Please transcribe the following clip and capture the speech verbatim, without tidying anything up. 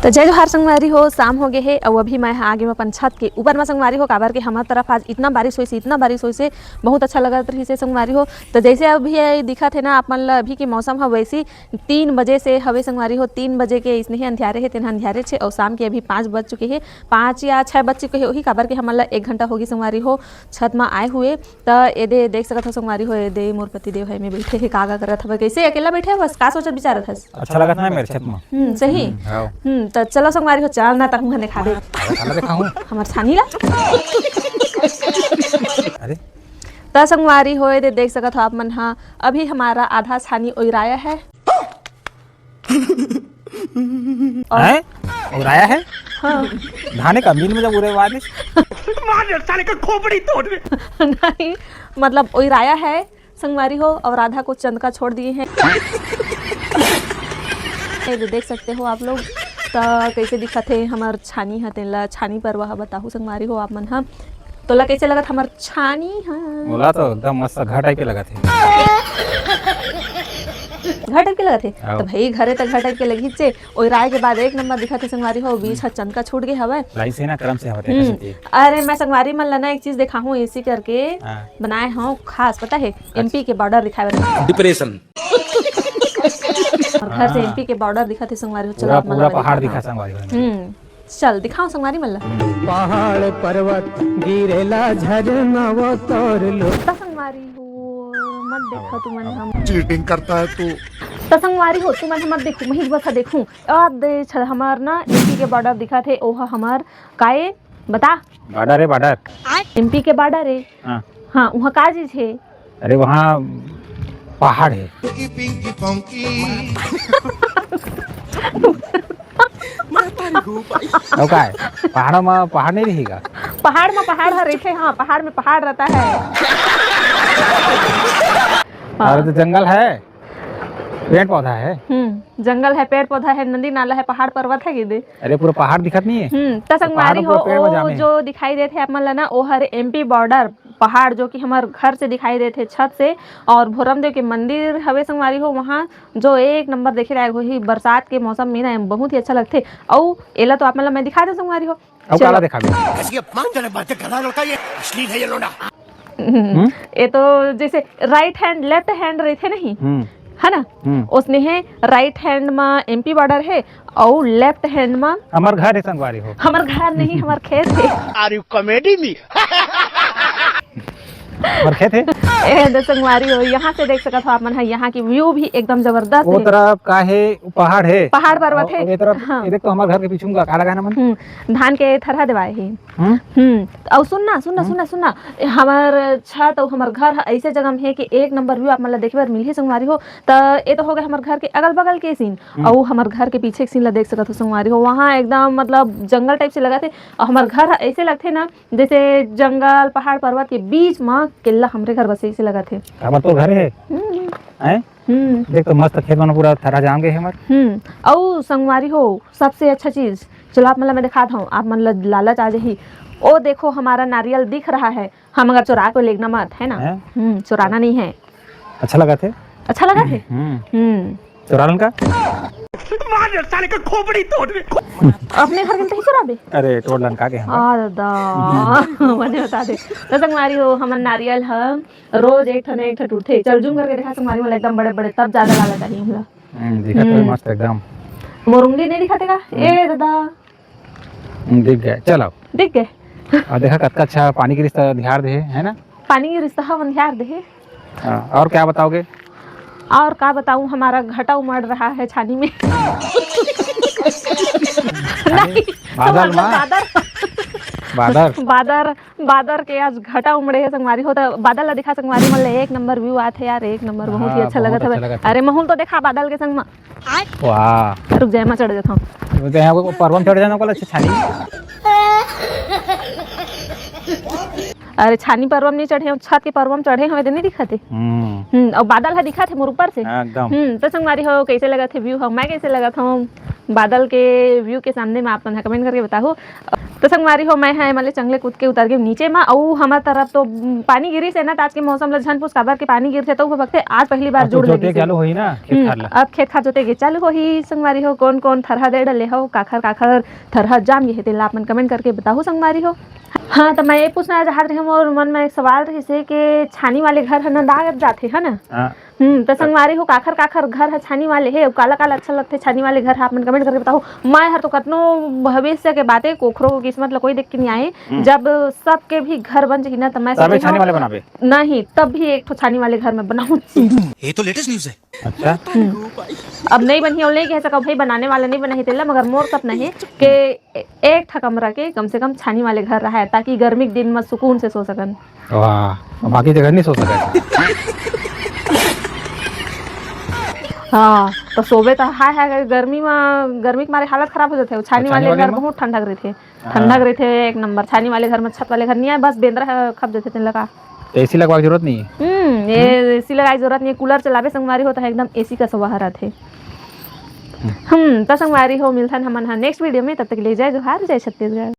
जय जोहार संगवारी हो, शाम हो गे हे अउ अभी मैं ह आगे म अपन छत के ऊपर म संगवारी हो, काबर के हमर तरफ आज इतना बारिश होइसे, इतना बारिश होइसे, बहुत अच्छा लगत रहिसे संगवारी हो। त जैसे अभी ये दिखत हे ना आप मन ल अभी के मौसम ह, वैसी तीन बजे से हवे संगवारी हो। तीन बजे के इसने ही अंधियारे हे, तेन ह अंधियारे छे अउ शाम के अभी पाँच बज चुके हे, पाँच या छः बज चुके हे, वही काबर के हमन ल एक घंटा होगी संगवारी हो छत म आए हुए। त एदे देख सकत हो संगवारी हो, एदे मोर पति देव हे, में बैठे हे, का का करत हवे, कैसे अकेला बैठे हवस, का सोचत विचारत हस? अच्छा लगत ना मेरे छत में। हम्म, सही। हम्म, हाँ। हम्म, त चलो संगवारी हो, चल ना तहूँ हने खाबे। अरे, साला दिखाऊं। हमर छानी ला। अरे। त संगवारी हो, एदे देख सकत हो आप मन हा, अभी हमारा आधा छानी ओइराया है। और हैं? ओइराया है? हाँ। धाने का मिल में जब उरे वाले। मार दे साले का खोपड़ी तोड़ दे। नहीं, मतलब ओइराया है संगवारी हो, और आधा को चंद का छोड़ दिए हैं। ये जो देख सकते हो आप लोग, त कैसे दिखत हे हमर छानी ह, तेला छानी परवा ह बताहू संगवारी हो आप मन ह। तोला कैसे लगत हमर छानी ह? मोला तो एकदम मस्त घर टाइप के लगत हे। घर टाइप के लगत हे? हाँ। तो भाई, घरे त घर टाइप के लगही चे, ओइराय के बाद एक नंबर दिखत हे संगवारी हो, बीच ह चंद का छूट गे हवय। लाइन से ना, क्रम से हवय, हम्म। देखा सकते। अरे, मैं संगवारी मन ला ना एक चीज देखाहूँ, एसी करके हाँ। बनाए हूँ खास, पता है, अच्छा। एमपी के बॉर्डर दिखाए बर। डिप्रेशन। और घर से हाँ। एमपी के बॉर्डर दिखत हे संगवारी हो, चलो पूरा, आप मन पूरा ला पहाड़ दिखाहूँ। दिखा संगवारी हो। हम्म, चल दिखाओ संगवारी मन ला। पहाड़ पर्वत गिरेला झरना वो तोर लो। त संगवारी हो, मत देखो तुमन हम। चीटिंग करता है तू। त संगवारी हो, तुमन हम मत देखो, मही बस देखूं। आ दे छ-, हमार ना एमपी के बॉर्डर दिखत हे, ओह हमार काए बता? बॉर्डर है, बॉर्डर। एमपी के बॉर्डर है। हाँ। हाँ, वहाँ का चीज है? अरे, वहाँ पहाड़ है। और का है? पहाड़ों में पहाड़ नहीं रहेगा? पहाड़ में पहाड़ हर रहिथे, हाँ, पहाड़ में पहाड़ रहता है। हाँ। अरे, तो जंगल है, पेड़ पौधा है। हम्म, जंगल है, पेड़ पौधा है, नदी नाला है, पहाड़ पर्वत है कि दे? अरे, पूरा पहाड़ दिखत नहीं है? हम्म, त तो पहाड़ संगवारी हो, पूरा पेड़ में ओ जामे है। जो दिखाई देत हे आप मन ला ना, ओ हर एमपी बॉर्डर पहाड़, जो कि हमर घर से दिखाई देत हे छत से, और भोरमदेव के मंदिर हवे संगवारी हो, वहाँ जो एक नंबर देखे लायक होही, बरसात के मौसम में ना बहुत ही अच्छा लगथे। अउ एला तो आप मन ला मैं दिखा दें संगवारी हो। अउ चलो। काला दिखाबे? ऐसी अपमानजनक बातें करना लड़का, ये अश्लील है ये लोंडा। हम्म। हम्म? ये तो जैसे राइट हैंड, लेफ्ट हैंड रहिथे नहीं, हम्म। है ना? हम्म। उसने है राइट हैंड में एमपी बॉर्डर है और लेफ्ट हैंड में हमर घर है संगवारी हो। हमर घर नहीं, हमर खेत है। Are you comedy me? हमर खेत है। ए, दे संगवारी हो, यहाँ से देख सकत हो आप मन ह, यहाँ की व्यू भी एकदम जबरदस्त वो है। तरफ का है, पहाड़ है। पहाड़ पर्वत और है। ये तरफ, हाँ। ये देख तो हमर घर के पीछू में का लगा है ना मन? हम्म, धान के थरहा देवाए है। हम्म? हम्म, अउ सुन ना, सुन ना, हम्म? सुन ना, सुन ना, हमर छत अउ हमर घर ह अइसे जगह में हे कि एक नंबर व्यू आप मन ला देखे बर मिलही संगवारी हो। त ए तो हो गए हमर घर के अगल बगल के सीन, हम्म। अउ हमर घर के पीछे के सीन ला देख सकत हो संगवारी हो, वहाँ एकदम मतलब जंगल टाइप से लगत हे, अउ हमर घर ह अइसे लगथे ना जैसे जंगल पहाड़ पर्वत के बीच म केल्ला हमरे घर बसे अइसे लगत हे। काबर तोर घर हे? हम्म। हैं? हम्म। देख तो मस्त खेत मन पूरा थरा जाम गए हे हमर। हम्म, अउ संगवारी हो, सबसे अच्छा चीज, चलो आप मन ला मैं दिखात हूँ, आप मन ला लालच आ जाही। ओ देखो, हमारा नारियल दिख रहा है, हम अगर चुरा के लेगना मत, है ना? हैं? हम्म, चुराना नहीं है। अच्छा लगत हे? अच्छा लगत हे? हम्म। हम्म। चुरा लन का? मार साले का खोपड़ी तोड़ दे। अपने घर के नहीं चुराबे? अरे, तोड़ लन का के हम? आ दादा, मने बता दे। तो संगवारी हो, हमर नारियल ह रोज एक ठन एक ठन टूटथे। चल जूम करके देखा संगवारी वाला, एकदम बड़े बड़े, तब ज्यादा लालच आही हमला। हम्म, दिखत हे हम्म। मस्त एकदम। मोर उंगली नहीं दिखत हे का? हम्म। ए दादा। हम्म, दिख गए। चल अब। दिख गए। और देखा कतका अच्छा पानी के रिश्ता ध्यार दे हे, है ना? पानी के रिश्ता हम ध्यार दे हे। हाँ, और क्या बताओगे? और का बताऊं, हमारा घटा उमड़ रहा है छानी में। छानी? नहीं, बादर मतलब मा? बादर। बादर। बादर। बादर के आज घटा उमड़े हे संगवारी हो, त बादल ला दिखा संगवारी मन ले, एक नंबर व्यू आत हे यार, एक नंबर, बहुत ही हाँ, अच्छा बहुत लगत अच्छा हवे। लगत हे। अरे महूल तो देखा बादल के संग म। वाह। रुक जाए, मैं चढ़ जाता हूँ। तो यहाँ को पर्वत चढ़ जाना को अच्छा छानी। अरे, छानी परवा म नहीं चढ़े हंव, छत के परवा म चढ़े हंव, ए दे नहीं दिखत हे। हम्म। हम्म, अउ बादल ह दिखत हे मोर ऊपर से। हाँ, एकदम। हम्म, त संगवारी हो, कइसे लगत हे view ह? मैं कइसे लगत हंव? बादल के view के सामने म आप मन ह comment करके बताहू। त संगवारी हो, मैं ह एमा ले चंगले कूद के उतर गेंव नीचे म, अउ हमर तरफ तो पानी गिरिस हे ना, त आज के मौसम ल झन पूछ, काबर के पानी गिरथे त वो भगथे। आज पहली बार आज तो जुड़ जोते लगिस हे। चालू होही ना, खेत हम्म, खार ल। अब खेत खार जोते के चालू होही। संगवारी हो, कौन कौन थरहा दे डले हो, काखर काखर थरहा जाम गे हे, तेला आप मन comment करके बताहू संगवारी हो। हाँ, त मैं ये पूछना चाहत रहे, मोर मन में एक सवाल रहिस हे कि छानी वाले घर ह नंदा जाथे, है ना? हाँ। हम्म, त संगवारी हो, काखर काखर घर ह छानी वाले हे, अउ काला काला अच्छा लगथे छानी वाले घर ह, आप मन comment करके बताहू। मैं हर तो कतनो भविष्य के बाते, कोखरो के किस्मत ल कोई देख के नहीं आए। हम्म। जब सबके भी घर बन जही ना, त मैं तबे सोचे छानी हूँ, वाले बनाबे। नहीं, तब भी एक ठो छानी वाले घर में बनाऊँ। ये तो latest news है। अच्छा। हम्म। अब नहीं बनही, अउ नहीं कह सकब भाई, बनाने वाला नहीं बना ही तेला, मगर मोर सपना हे कि एक ठा कमरा के कम से कम छानी वाले घर रहे, ताकि गर्मी के दिन में सुकून से सो सकन। वाह, बाकी जगह नहीं सो सकत। हाँ, तो सोबे तो हाय हाय गर्मी में, गर्मी के मारे हालत खराब हो जाथे। छानी छानी वाले वाले घर में? बहुत ठंडक रहिथे, हाँ। ठंडक रहिथे एक नंबर। छानी वाले घर में, छत वाले घर नहीं आए, बस बेंदरा ह-, खप देथे तेन लगा। तो AC लगवा के जरूरत नहीं है? हम्म, ये AC लगाए के जरूरत नहीं है, cooler चलाबे संगवारी हो तो एकदम AC का सवाह रहिथे। हम्म। हम्म, तो संगवारी हो, मिलथन हमन हा next video में, तब तक के लिए जय जोहार, जय छत्तीसगढ़।